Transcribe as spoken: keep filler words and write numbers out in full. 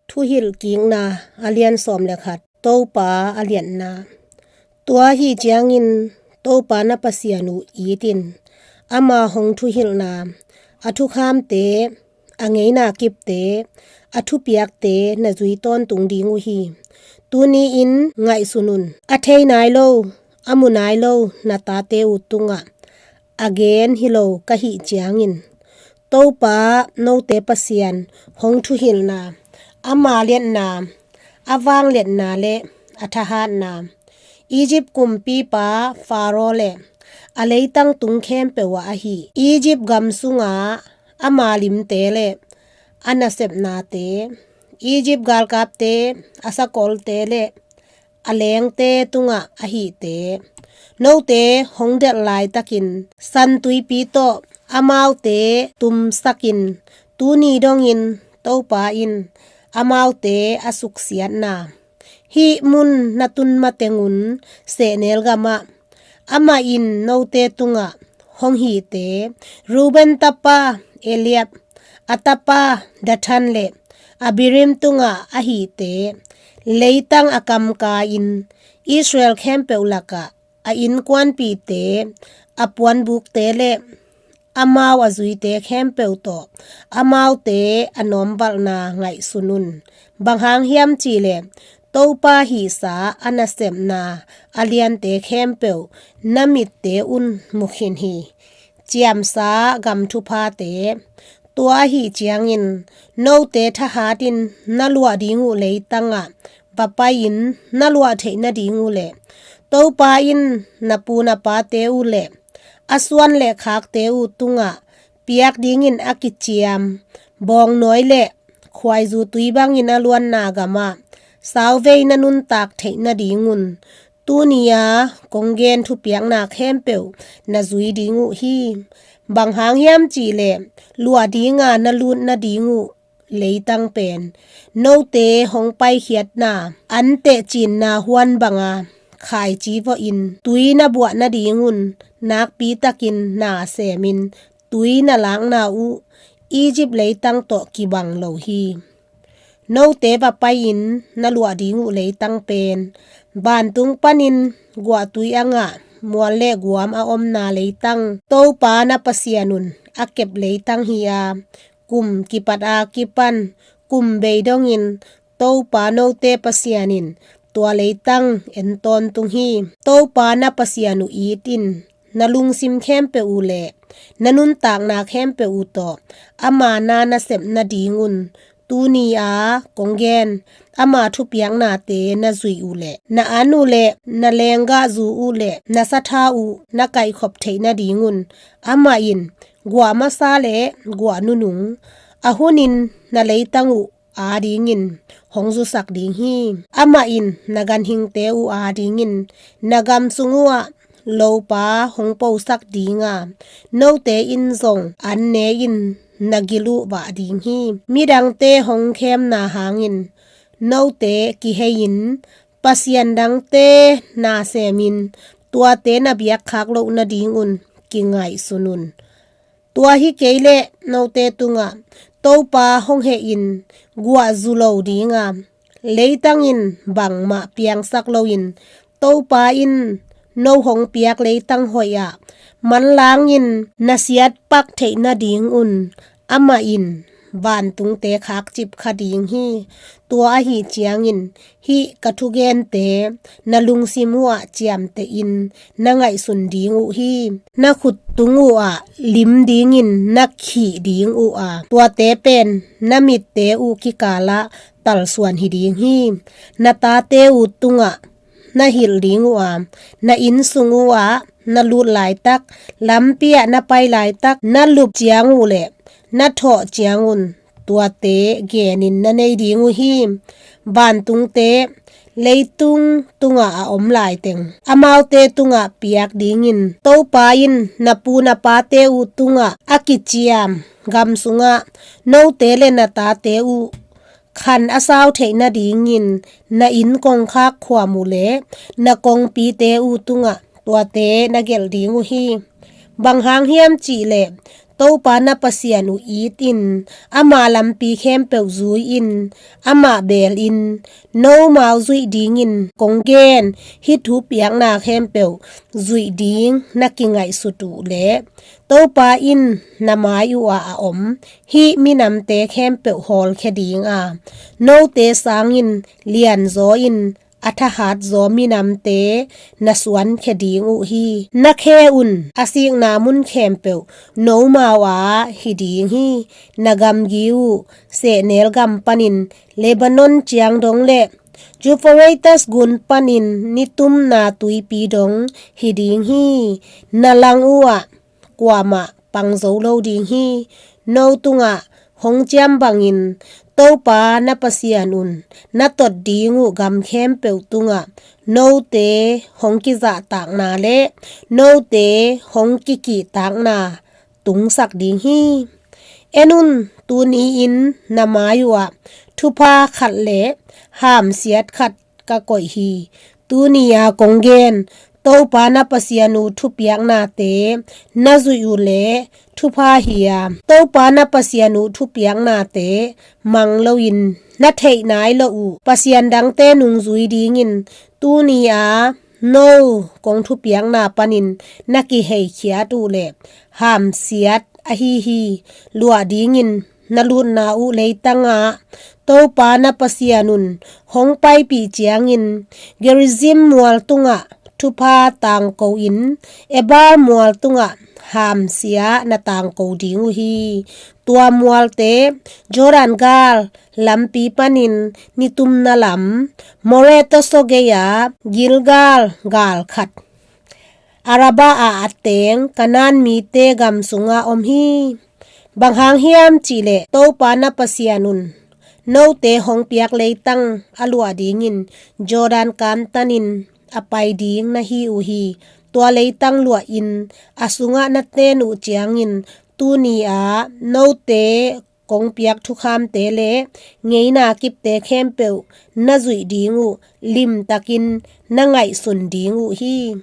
Thuhilhkikna a lian sawm le khat. Topa a liatna. Tua ahi ciangin Topa na Pasian uh it in, ama hong thuhilhna, a thukhamte, a ngeina kipte, a thupiakte na zui tawntung ding uh hi. Tuni-in ngaihsun un. A thei nai lo, a mu nai lo na tate uh tungah a gen hi lo ka hih ciangin, Topa note Pasian hong thuhilhna, ama liatna, a vangliatna le a thahatna, Egypt kumpipa Pharaoh le a leitang tung khempeuh ah ahi, Egypt gam sunga ama limte le a nasepnate, Egypt galkapte, a sakawlte le a lengte tungah a hihte, note hong delh laitakin San Tuipi tawh amaute tumsakin, tuni dongin Topa in amaute a suksiatna, hih mun na tun matengun sehnel gamah amah in note tungah hong hihte, Reuben tapa Eliab, a tapa Dathan le Abiram tungah a hihte, leitang a kamka-in Israel khempeuh lakah a innkuanpihte, a puanbukte le amau a zuite khempeuh tawh amaute a nawmvalhna ngaihsun un. Bang hang hiam cihleh Topa hihsa a nasepna a liante khempeuh na mitte un mu khin hi. Ciamsa gam thuphate. Tua ahi ciangin note thahatin na luah ding uh leitangah va pai-in na luah theih nading uh le Topa in na pu na pate uh le a suan le khakte uh tungah piak dingin a kiciam bawngnawi le khuaizu tui bangin a luanna gamah sauvei na nuntak theih nadingun tuni-a kong gen thupiakna khempeuh na zui ding uh hi. Bang hang hiam cihleh luah dinga na lut nading uh leitang pen note hong paikhiatna an tehcinna huan banga khaici vawhin tui na buah nadingun nakpitakin na semin tui na lakna uh Egypt leitang tawh kibang lo hi. Note va pai-in na luah ding uh leitang pen vantung panin guahtui a ngah mual le guam a omna leitang, Topa na Pasian un a kep leitang hi-a, kum kipat a kipan kum bei dongin Topa note Pasian in tua leitang en tawntung hi. Topa na Pasian uh it in, na lungsim khempeuh uh le na nuntakna khempeuh uh tawh ama na na sep nadingun tuni-a kong gen ama thupiaknate na zuih uh le na an uh le na lenggahzu uh le na satha uh na kaihkhop theih nadingun amah in guah masa le guah nunung a hunin na leitang uh adingin hong zusak ding hi. Amah in na ganhingte uh adingin na gam sung uhah lopa hong posak dinga, note in zong an ne-in na gil uh vah ding hi. Midangte hong khemna hangin note kihei-in pasian dangte na semin tuate na biakkhak loh nadingun kingaihsun un. Tua hi kei leh note tungah Topa hong hehin guah zu lo dinga, leitang in bangmah piangsak loin Topa in no hong piak leitang hoih ah manlangin na siatpak theih nadingun amah in vantungte khakcip kha ding hi. Tua ahi ciangin hih ka thugente na lungsim uhah ciamtehin na ngaihsun ding uh hi. Na khut tung uhah lim dingin na khih ding uh a, tuate pen na mitte uh kikalah talsuan hi ding hi. Na tate uh tungah na hilh ding uh a, na inn sung uhah na lut laitak, lampi ah na pai laitak, na lup ciang uh le na thawh ciangun tuate genin na nei ding uh hi. Vantungte leitung tungah a om laiteng amaute tungah piak dingin Topa in na pu na pate uh tungah a kiciam gam sungah note le na tate uh khan a sau theih nadingin na inn kongkhak khuam uh le na kongpite uh tungah tuate na gelh ding uh hi. Bang hang hiam cihleh Topa na Pasian uh it in, ama lampi khempeuh zui in, amah beel in, nomau zuih dingin kong gen hih thu piakna khempeuh zuih ding na kingaihsut uh leh, Topa in na mai uh ah a om hih minamte khempeuh hawlkhia ding a, note sangin lianzaw in a thahatzaw minamte na suankhia ding uh hi. Na khe un a sikna mun khempeuh nomau ah hi ding hi. Na gamgi uh sehnel gam panin Lebanon ciang dong le Euphrates gun panin nitumna tuipi dong hi ding hi. Na lang uh ah kuamah pang zo lo ding hi. No tungah hong ciam bangin Topa na Pasian un na tot ding uh gam khempeuh tungah note hong kizahtakna le note hong kikihtakna tungsak ding hi. En un, tuni-in na mai uh ah thupha khat le hamsiat khat ka koih hi. Tuni-a kong gen Topa na Pasian uh thupiaknate na zuih uh leh thupha hi-a, Topa na Pasian uh thupiaknate mang loin na theih nai loh uh pasian dangte nungzui dingin tuni-a no kong thupiakna panin na kiheikhiat uh leh hamsiat ahi hi. Luah dingin na lutna uh leitangah Topa na Pasian un hong paipih ciangin Gerizim mual tungah thupha tangko in Ebal mual tungah hamsia na tangko ding uh hi. Tua mualte Jordan gal lampi panin nitumna lam More tawsaw gei-a Gilgal gal khat Araba ah a teng Kanaan mite gam sungah om hi. Bang hang hiam cihleh Topa na Pasian un note hong piak leitang a luah dingin Jordan kantanin a pai ding na hi uh hi. Tua leitang luahin a sungah na ten uh ciangin tuni-a note kong piak thukhamte le ngeina kipte khempeuh na zuih ding uh limtakin na ngaihsun ding uh hi.